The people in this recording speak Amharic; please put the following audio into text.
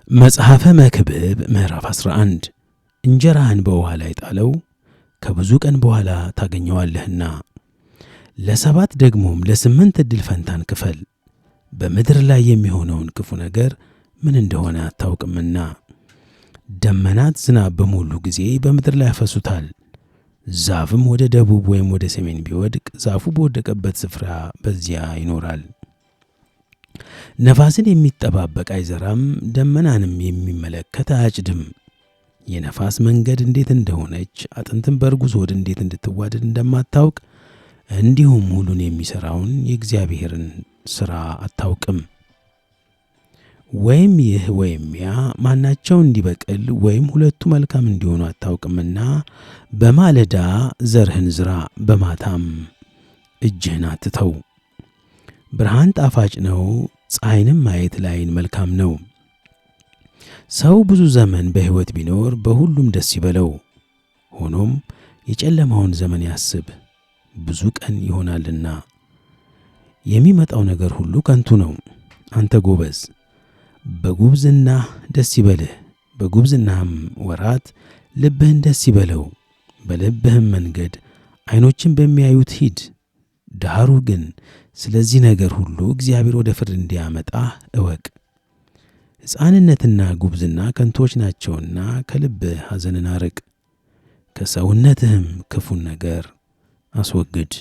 መጽሐፈ መክብብ ምዕራፍ 11። እንጀራህን በውኃ ላይ ጣለው፣ ከብዙ ቀን በኋላ ታገኘዋለህና። ለሰባት ደግሞም ለስምንት ዕድል ፈንታን ክፈል፣ በምድር ላይ የሚሆነውን ክፉ ነገር ምን እንደሆነ አታውቅምና። ደመናት ዝናብ በሞሉ ጊዜ በምድር ላይ ያፈሱታል። ዛፍም ወደ ደቡብ ወይም ወደ ሰሜን ቢወድቅ ዛፉ በወደቀበት ስፍራ በዚያ ይኖራል። ነፋስን የሚጠባበቅ አይዘራም፣ ደመናንም የሚመለከት አያጭድም። የነፋስ መንገድ እንዴት እንደሆነች አጥንትም በእርጉዝ ሆድ እንዴት እንድትዋደድ እንደማታውቅ እንዲሁም ሁሉን የሚሠራውን የእግዚአብሔርን ሥራ አታውቅም። ወይም ይህ ወይም ያ ማናቸው እንዲበቅል ወይም ሁለቱ መልካም እንዲሆኑ አታውቅምና በማለዳ ዘርህን ዝራ፣ በማታም እጅህን አትተው። ብርሃን ጣፋጭ ነው፣ ፀሐይንም ማየት ለዓይን መልካም ነው። ሰው ብዙ ዘመን በሕይወት ቢኖር በሁሉም ደስ ይበለው። ሆኖም የጨለማውን ዘመን ያስብ፣ ብዙ ቀን ይሆናልና። የሚመጣው ነገር ሁሉ ከንቱ ነው። አንተ ጎበዝ፣ በጉብዝናህ ደስ ይበልህ፣ በጉብዝናህም ወራት ልብህን ደስ ይበለው። በልብህም መንገድ ዓይኖችን በሚያዩት ሂድ። ዳሩ ግን ስለዚህ ነገር ሁሉ እግዚአብሔር ወደ ፍርድ እንዲያመጣህ እወቅ። ሕፃንነትና ጉብዝና ከንቶች ናቸውና ከልብህ ሐዘንን አርቅ፣ ከሰውነትህም ክፉን ነገር አስወግድ።